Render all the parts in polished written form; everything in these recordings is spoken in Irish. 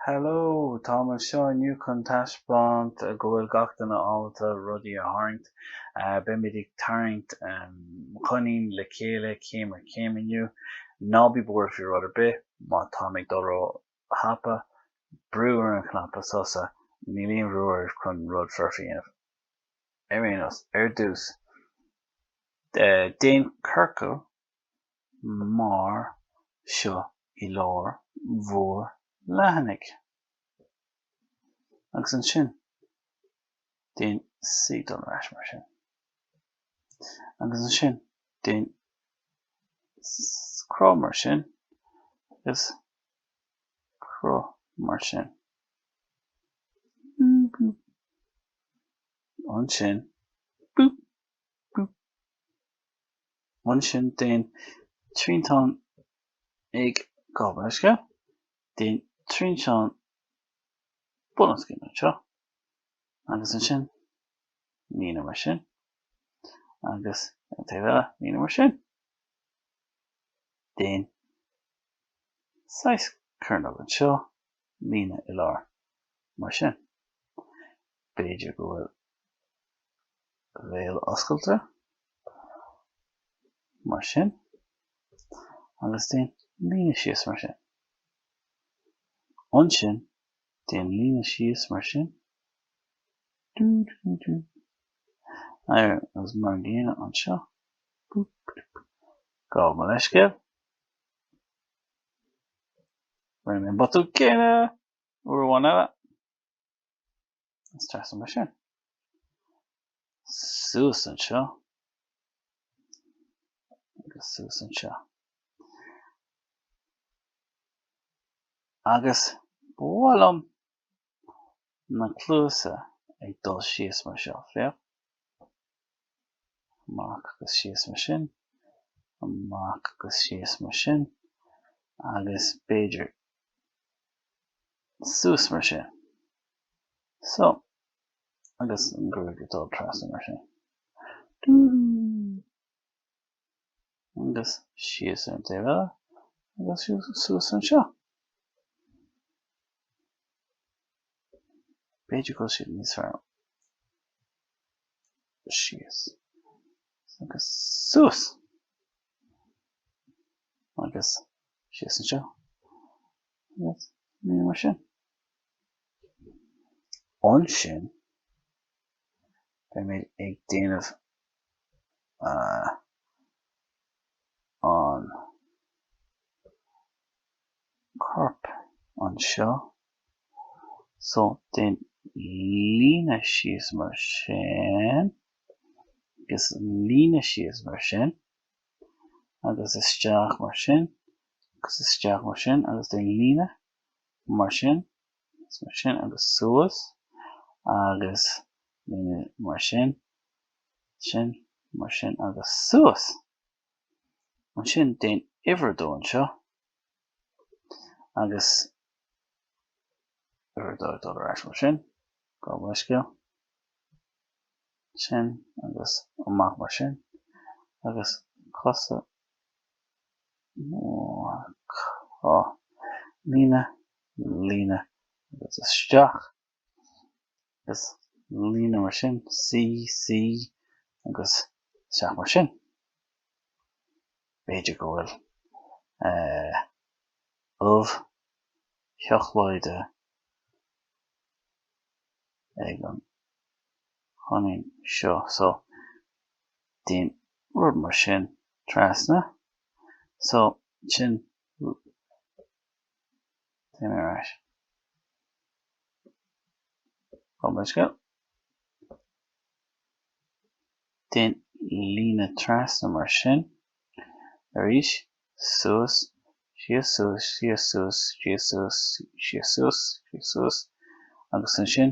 Hello, táim anseo inniu chun taispeáint go bhfuil gach duine ábalta rudaí a tharraingt. Beimid ag tarraingt coinín le chéile céim ar chéim inniu. Ná bí buartha faoi rud ar bith, má táim ag dul ró thapa, brú ar an chnaipe sosa, níl aon bhrú oraibh chun rud foirfe a dhéanamh. Ar aon nós, ar dtús, déan ciorcal mar seo i lár bhur leathanaigh. Agus ansin déan C dul ar ais mar sin. Agus ansin déan cruth mar sin agus cruth mar sin. Ansin boop boop. Ansin déan triantán ag gabh mo leithscéal, déan triantán bunoscionn anseo agus ansin líne mar sin agus ar an taobh eile líne mar sin. Déan saghas cearnóg anseo, líne i lár mar sin. B'fhéidir go bhfuil béal oscailte mar sin agus déan líne síos mar sin. Ansin déan líne síos mar sin. Dú dú dú. Agus mar an gcéanna anseo. Boop boop. Gabh mo leithscéal. Rinne mé an botún céanna uair amháin eile. Agus trasna mar sin. Suas anseo. Agus suas anseo. Agus ba mhaith liom na cluasa ag dul síos mar seo. Féach. Amach agus síos mar sin. Amach agus síos mar sin. Agus b'fhéidir suas mar sin. So, agus an gruaig ag dul trasna mar sin. Agus síos ar an taobh eile, agus suas anseo. B'fhéidir go bhfuil siad níos fearr síos agus suas agus síos anseo. Agus ní mar sin. Ansin, beimid ag déanamh an corp anseo. So, déan líne síos mar sin, agus líne síos mar sin, agus isteach mar sin, agus isteach mar sin, agus déan líne mar sin, agus mar sin, agus suas, agus líne mar sin, sin, mar sin, agus suas. Ansin déan uimhir a dó anseo, agus uimhir a dó ag dul ar ais mar sin, gabh mo leithscéal, sin, agus amach mar sin, agus cosa líne, líne, agus isteach, agus líne mar sin, C, C, agus isteach mar sin. B'fhéidir go bhfuil ubh sheacláide ag an choinín seo so déan rud mar sin trasna so sin téim ar ais. Gabh mo leithscéal. Déan líne trasna mar sin arís suas síos suas síos suas síos suas síos suas síos suas agus ansin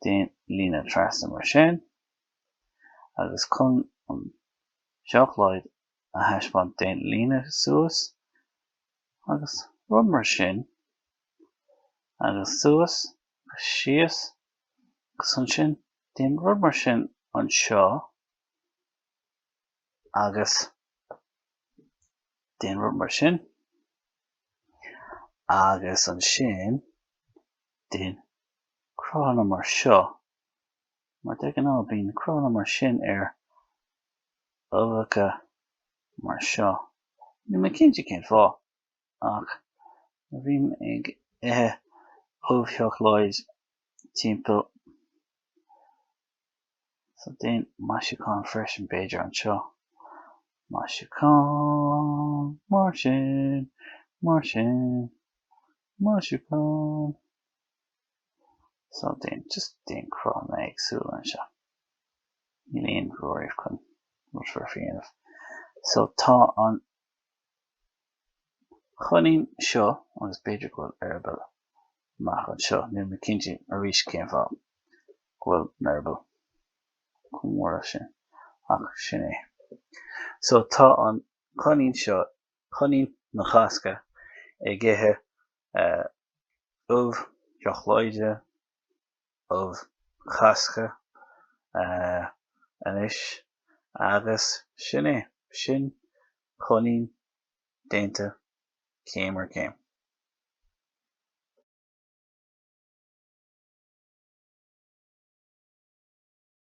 déan líne trasna mar sin agus chun an seacláid a thaispeáint déan líne suas agus rud mar sin agus suas agus síos agus ansin déan rud mar sin anseo agus déan rud mar sin agus ansin. Déan cruthanna mar seo, mar de ghnáth bíonn cruthanna mar sin ar uibheacha mar seo. Níl mé cinnte cén fáth, ach nuair a bhím ag ithe ubh-sheacláid timpeall, so déan maisiúchán freisin b'fhéidir anseo. Maisiúchán mar sin, mar sin. Maisiúchán. So déan, just déan cruthanna éagsúla anseo. Níl aon bhrú oraibh chun rud foirfe a dhéanamh. So tá an coinín seo, agus b'fhéidir go bhfuil eireaball amach anseo, níl mé cinnte arís cén fáth go bhfuil an eireaball chomh mór leis sin, ach sin é. So tá an coinín seo Coinín na Cásca ag ithe ubh sheacláide, ubh Chásca anois agus sin é, sin coinín déanta céim ar chéim.